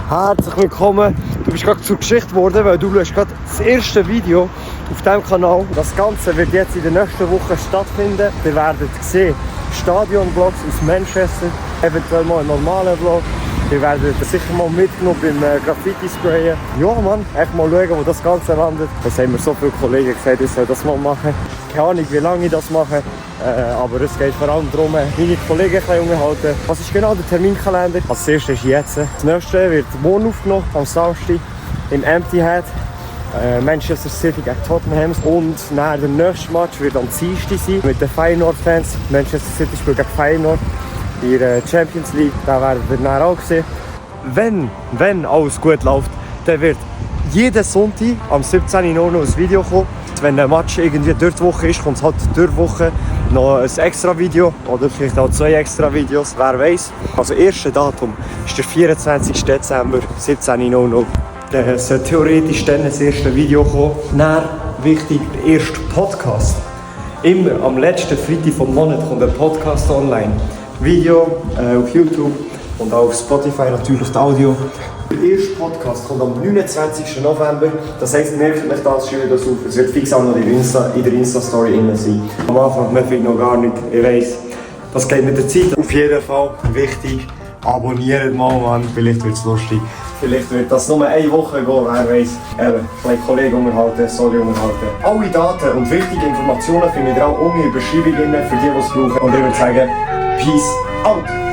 Herzlich willkommen. Du bist gerade zur Geschichte geworden, weil du schaust gerade das erste Video auf diesem Kanal. Das Ganze wird jetzt in der nächsten Woche stattfinden. Ihr werdet sehen, Stadion-Vlogs aus Manchester, eventuell mal einen normalen Vlog. Ihr werdet sicher mal mitgenommen beim Graffiti-Sprayen. Ja Mann, echt mal schauen, wo das Ganze landet. Das haben mir so viele Kollegen gesagt, ich soll das mal machen. Keine Ahnung, wie lange ich das mache. Aber es geht vor allem darum, meine Kollegen ein unterhalten. Was ist genau der Terminkalender? Als erstes ist jetzt. Das nächste wird morgen aufgenommen, am Samstag im Empty Head. Manchester City gegen Tottenham. Und nach dem nächsten Match wird am Dienstag sein mit den Feyenoord-Fans. Manchester City spielt gegen Feyenoord in der Champions League. Da werden wir dann auch sehen. Wenn alles gut läuft, dann wird jeden Sonntag am 17. Uhr noch ein Video kommen. Wenn der Match irgendwie durch die Woche ist, kommt es halt durch die Woche noch ein extra Video oder vielleicht auch 2 extra Videos, wer weiß. Also das erste Datum ist der 24. Dezember, 17 Uhr. Dann soll theoretisch dann das erste Video kommen. Dann, wichtig, der erste Podcast. Immer am letzten Freitag vom Monat kommt ein Podcast online. Video auf YouTube und auch auf Spotify natürlich das Audio. Der erste Podcast kommt am 29. November. Das heisst, merkt euch das, schreibt das auf. Es wird fix auch noch in der Insta-Story drin sein. Am Anfang merkt ihr noch gar nicht. Ich weiss, das geht mit der Zeit. Auf jeden Fall wichtig. Abonniert mal, Mann. Vielleicht wird es lustig. Vielleicht wird das nur eine Woche gehen, wer weiß. Vielleicht Kollegen unterhalten, Story unterhalten. Alle Daten und wichtige Informationen findet ihr auch unten in der Beschreibung für die, die es brauchen. Und ich würde sagen, Peace out!